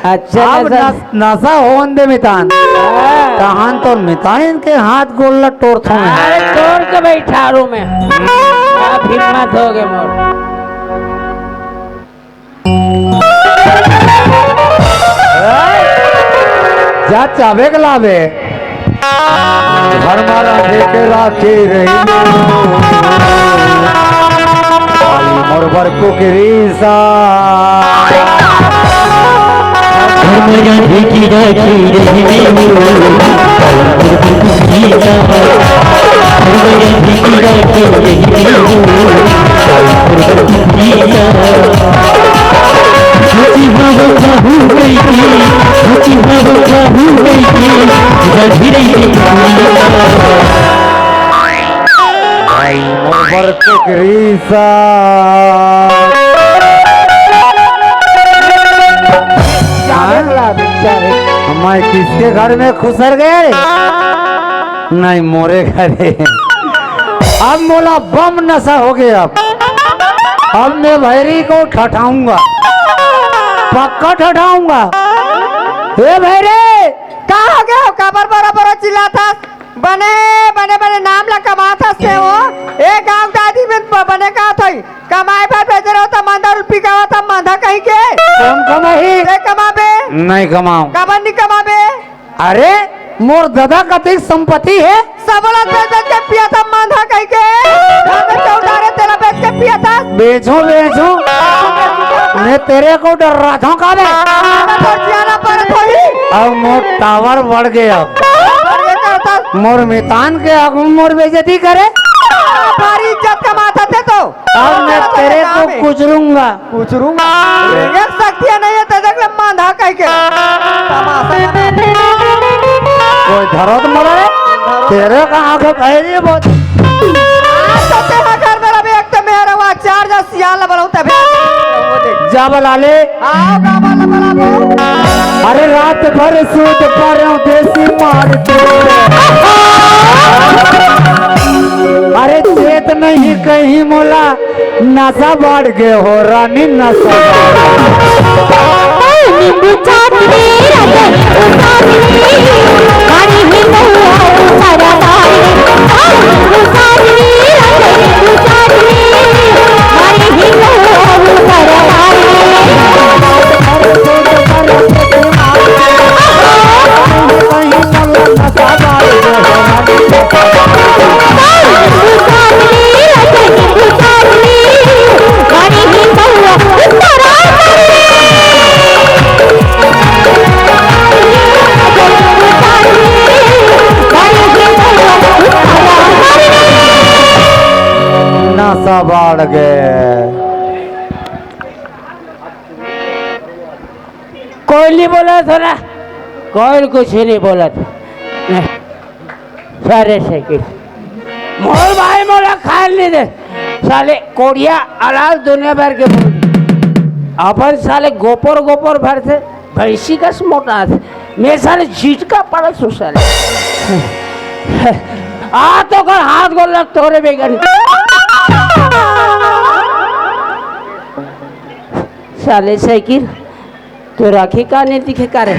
अच्छा अब नशा। नस-, नशा होन दे मितान। हाँ। तहान तो मितान के हाथ गोड़ ला तोड़थों मैं। अरे तोड़ के बैठा रू मैं। अब हिम्मत हो गए मोर। जा चाबे के लावे। घर मा राखे के राखे रही। आई मोर बर कुकरी सा। घर मा राखे के राखे रही। भाई मोर बर कुकरी सा। मैं किसके घर में खुसर गए? नहीं, मोरे घरे। अब मोला बम नशा हो गया। अब, अब मैं भैरी को ठठाऊंगा, पक्का ठठाऊंगा। ए भैरे, का हो गया हो? काबर बड़ा बड़ा चिल्लाथस? बने, बने, बने नाम ला कमाथस ते हो। ए गांव दादी में ब-, बने का थई? कमाए बर भेजे रहो त मंदा रुपी का त मंदा कहीं के। कौन कमाही? ते कमाबे? नहीं कमाऊं। काबर नहीं कमाबे? अरे, मोर दादा कतेक संपत्ति हे? सबला बेच बेच के पिया था मांधा कहि के। घर में चौधारे तेला बेच के पिया था। बेचो, बेचो। मैं तेरे को डर रहा था का बे? मैं तो जाना पड़त होही। अब मोर टावर बढ़ गया। बढ़ गया करता। मोर मितान के आगू मोर बेइज्जती करे। भारी इज्जत कमाता थे तो। अब मैं तेरे को कुचरूंगा। कुचरूंगा। एक शक्तियां नहीं है, तेरे को मांधा कह के। तमाशा बना। कोई धरत मरे? तेरे कहाँ के भैरी बोल? आज तो तेरा घर में रवि, एक तो मेरा हुआ चार जा सियाल बड़ा होता है। जा बला ले। आओ, का बला, बला, बला। अरे रात भर सूत पड़े देसी मार के। अरे चेत नहीं कहीं मोला। नशा बढ़ गे हो रानी, नशा। नींबू चाट रे, नींबू चाट रे, हमारी ही बउआ उतारा डाल रे। नींबू चाट रे, नींबू चाट रे, हमारी ही बउआ उतारा डाल रे। नशा बाढ़ गए। कोई नहीं बोला था ना, कोई कुछ नहीं बोला था। सारे से कि मोर भाई मोला खान नहीं दे। साले कोड़िया अलाल दुनिया भर के बोल। अपन साले गोपर गोपर भर से भैंसी का मोटा से। मैं साले जीट का पड़ा सु साले। आ तो कर हाथ गोल लग तोरे बेगन। साले साइकिल, तोर आँखी का नइ दिखे का रे?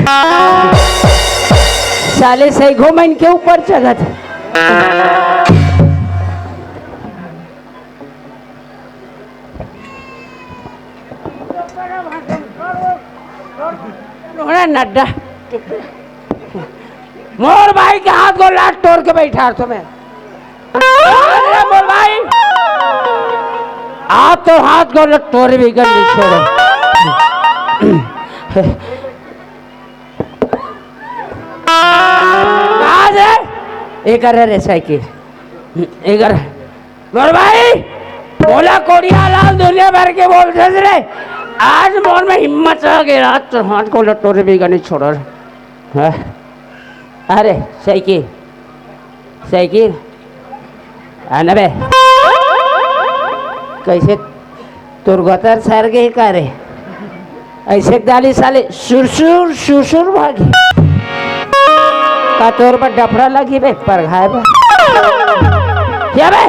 साले सइघो मन के ऊपर चघत। नोहरा नड्डा। मोर भाई के हाथ गोड़ ला टोर के बइठारथों मैं। अरे मोर भाई, आज तोर हाथ गोड़ ला टोर बिगर नइ छोड़ों। कहाँ से? एकर रे साइकिल। एकर। मोर भाई, मोला कोड़िया लाल दुनिया भर के बोलथे रे। आज मोर में हिम्मत आ गे, आज तोर हाथ गोड़ ला टोर बिगर नइ छोड़ों। हाँ? अरे, साइकिल, साइकिल, आना बे। कइसे तोर गतर सर गे का रे? अइसे डाली साले सुरसुर, सुरसुर भागी। का तोर बर डफरा लगही बे, परघाय बे? क्या बे?